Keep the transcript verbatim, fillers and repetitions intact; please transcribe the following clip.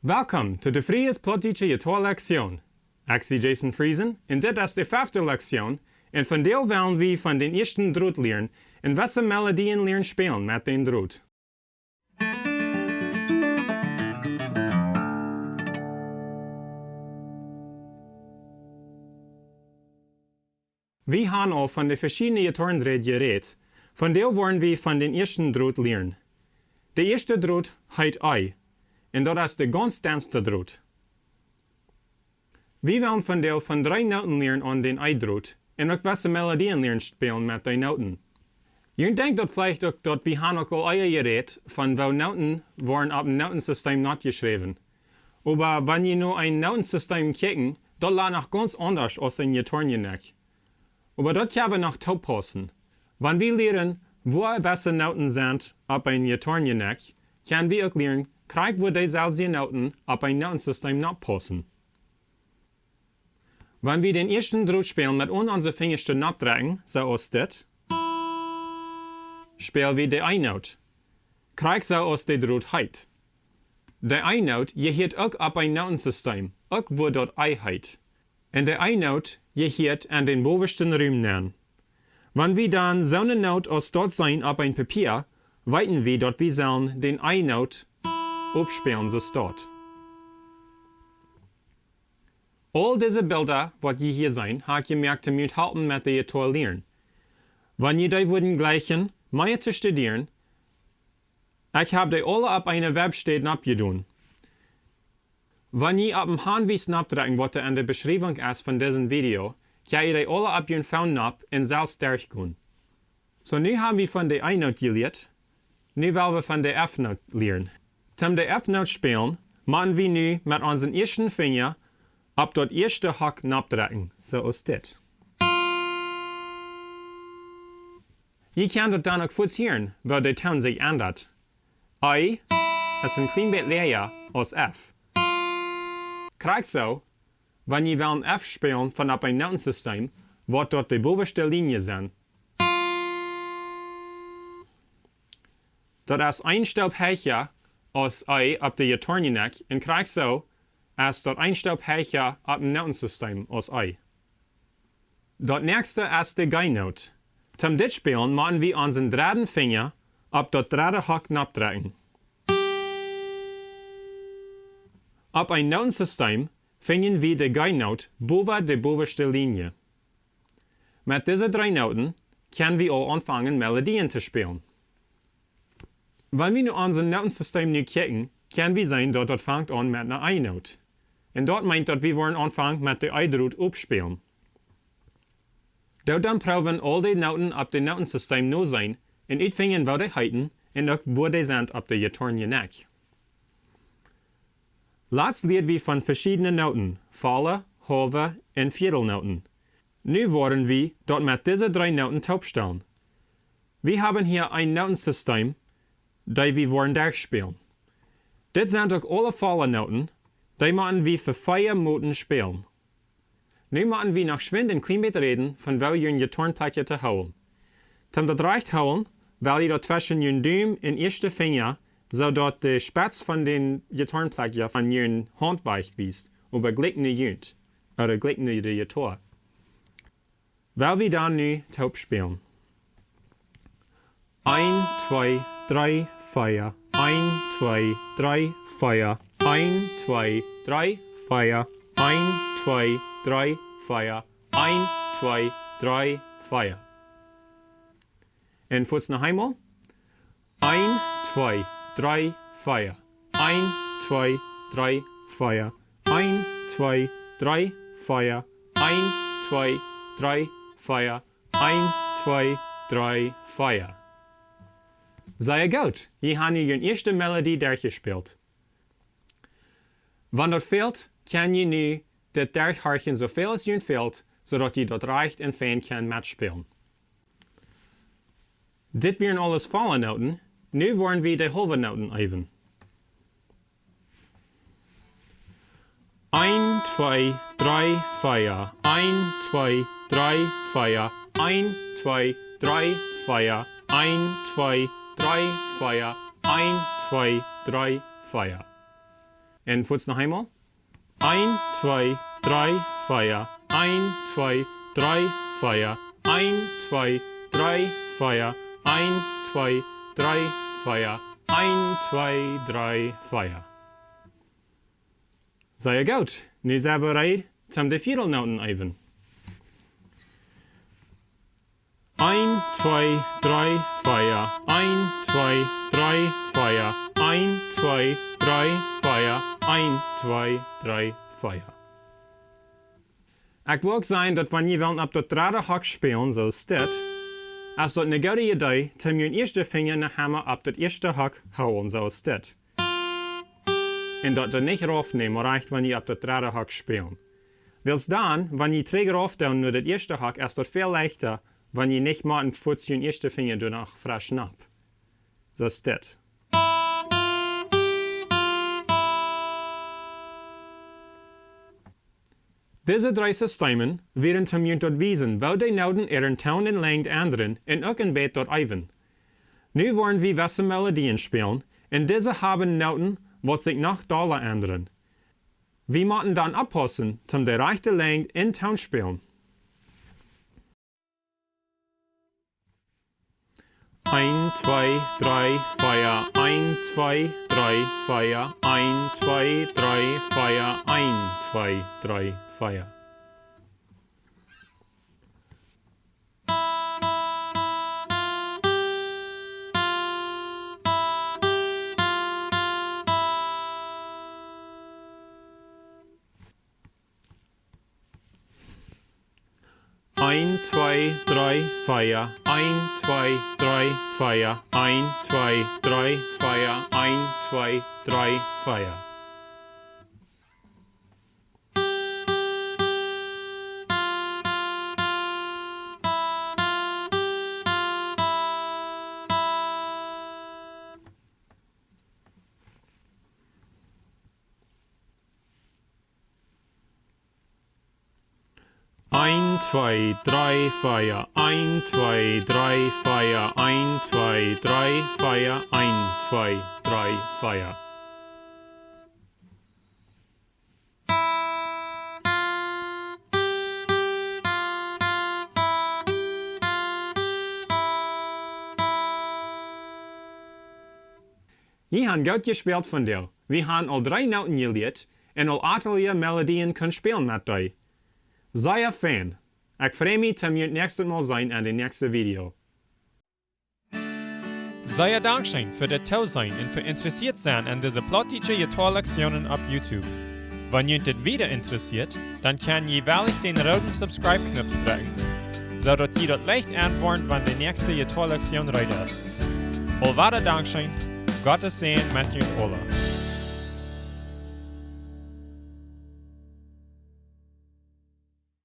Welkom to de Fries Plautdietsche Jittoa Lektion. Ekj sie Jason Friesen un dit es de fefte Lektion, un vondoag wellen wie von dän ieeschten Drot lieren un wesse Melodien lieren spälen met dän Drot. Wie haben aul von de veschiedne Jittoarendrot jerät. Vondoag woaren wie von dän ieeschten Drot lieren. De ieeschte Drot heet E, un daut es de gaunz dennste Drot. Wie wellen vondoag von dree Noten lieren aun dän E-Drot un uk wesse Melodien lieren spälen met dee Noten. Jie denkjen daut veleicht uk, daut wie haben uk aul ea jerät von woo Noten woaren opp een Notensystem nopjeschräwen. Oba wan jie no een Notensystem kjikjen, daut lat noch gaunz aundasch aus een Jittoarenjnekj. Oba daut kjenn wie noch toopaussen. Wan wie lieren, woo wesse Noten sent opp een Jittoarenjnekj, kjenn wie uk lieren, krakjt woo deeselwje Noten opp een Notensystem noppaussen. Wan wie dän ieeschten Drot spälen met aun onse Finjasch to noppdrekjen, soo aus dit, späl wie de E-Not. Krakjt soo aus de Drot heet. De E-Not jehieet uk opp een Notensystem, uk woo daut E heet. Un de E-Not jehieet en dän bowaschten Rum nenn. Wan wie dan soone Not aus daut seenen opp een Papia, weeten wie, daut wie sellen dän E-Not oppspälen, soo aus daut. Aul dise Bilda, waut jie hia seenen, hab ekj jemoakt, om junt to halpen met de Jittoa lieren. Wan jie dee wudden jleichen, mea to studieren, ekj hab dee aule opp eene Webstäd noppjedonen. Wan jie opp dän Hanwies noppdrekjen, waut en de Beschriewunk es von disen Video, kjenn jie dee aule opp jun Phone nopp un selfst derchgonen. Soo, nu haben wie von de E-Not jelieet. Nu well wie von de F-Not lieren. Toom de F-Not spälen, motten wie nu met onsen ieeschten Finja opp daut ieeschte Hakj noppdrekjen, soo aus dit. Jie kjennen daut dan uk fuaz hieren, woo de Toon sikj endat. E es een kjlien bät läaja aus F. Krakjt soo, wan jie wellen F spälen von opp een Notensystem, woat daut de bowaschte Linie sennen. Daut es een Stoop hecha aus E opp de Jittoarenjnekj, un krakjt soo es daut een Stoop hecha opp een Notensystem aus E. Daut näakjste es de G-Not. Toom dit spälen motten wie onsen dredden Finja opp daut dredde Hakj noppdrekjen. Opp een Notensystem finjen wie de G-Not bowa de bowaschte Linie. Met dise dree Noten kjenn wie aul aunfangen Melodien to spälen. Wan wie no onsen Notensystem nu kjikjen, kjenn wie seenen, daut daut fangt aun met ne E-Not. Un daut meent, daut wie woaren aunfangen met de E-Drot oppspälen. Doot dan proowen aul de Noten opp de Notensystem noseenen un utfinjen, woo dee heeten un uk woo dee sent opp de Jittoarenjnekj. Latst lieed wie von veschiedne Noten, volle, haulwe un Viedelnoten. Nu woaren wie daut met dise dree Noten toopstalen. Wie haben hia een Notensystem, dee wie woaren derchspälen. Dit sent uk aule volle Noten, dee motten wie fa vea Noten spälen. Nu motten wie noch schwind een kjlien bät räden von woo jun Jittoarenplekja to hoolen. Toom daut rajcht hoolen, well jie daut tweschen jun Dum un ieeschte Finja, soo daut de Spetz von dän Jittoarenplekja von jun Haunt wajch wiest, oba jlikj no junt, ooda jlikj no de Jittoa. Well wie dan nu toop spälen. Eent, twee, dree, vea. Eent, twee, dree, vea. Eent, twee, dree, vea. Eent, twee, dree, vea. Eent, twee, dree, vea. Un fuaz noch eemol. Eent, twee, dree, vea. Eent, twee, dree, vea. Eent, twee, dree, vea. Eent, twee, dree, vea. Eent, twee, dree, vea. Sea goot. Jie haben nu june ieeschte Melodie derchjespält. Wan daut fält, kjenn jie nu dit derchhorchen soo väl aus junt fält, soo daut jie daut rajcht un fein kjennen metspälen. Dit wieren aules volle Noten, nu woaren wie de haulwe Noten äwen. Eent, twee, dree, vea. Eent, twee, dree, vea. Eent, twee, dree, vea. Eent, twee, dree, vea. Eent, twee, dree, vea. Un fuaz noch eemol. Eent, twee, dree, vea. Eent, twee, dree, vea. Eent, twee, dree, vea. Eent, twee, dree, vea. Eent, twee, dree, vea. Sea goot. Nu sent wie reed, om de Fiedelnoten äwen. Eent, twee, dree, vea. Eent, twee, dree, vea. Eent, twee, dree, vea. Eent, twee, dree, vea. Ekj well uk sajen daut wan jie wellen opp daut dredde Hok spälen, soo aus dit, es daut eene goode Idee, om jun ieeschten Finja noch emol opp daut ieeschte Hok hoolen, soo aus dit. Un daut doa nich rauf nämen, mau rajcht wan jie opp daut dredde Hok spälen. Wiels dan, wan jie trigj rauf doonen no daut ieeschte Hok, es daut väl leichta, wan jie nich motten fuaz jun ieeschten Finja doa noch fresch nopp. Soo aus dit. Dise dree Systemen wieren om junt to wiesen, woo de Noten äaren Toon un Lenjd endren un uk een bät daut äwen. Nu woaren wie jewesse Melodien spälen, un dise haben Noten, waut sikj noch dolla endren. Wie motten dan oppaussen, om de rajchte Lenjd un Toon spälen. Eent, twee, dree, vea. Eent, twee, dree, vea. Eent, twee, dree, vea. Eent, twee, dree, vea. Eent, twee, dree, vea. Eent, twee, dree, vea. Eent, twee, dree, vea. Eent, twee, dree, vea. Eent, twee, dree, vea. Eent, twee, dree, vea. Eent, twee, dree, vea. Eent, twee, dree, vea. Jie han goot jespält vondoag. Wie han aul dree Noten jelieet un aul atelje Melodien kunt spälen met dee. Sea fein. Ekj frei mie, om junt daut näakjste Mol seenen en de näakjste Video. Sea dankscheen fa daut Toseenen un fa interessieet sennen aun dise plautdietsche Jittoa-Lektionen opp YouTube. Wan junt dit wieda interessieet, dan kjenn jie veleicht dän rooden Subscribe-Knoop drekjen, soo daut jie daut leicht enwoaren, wan de näakjste Jittoa-Lektion reed es. Aulwada dankscheen, Gott sien Säajen met junt aula.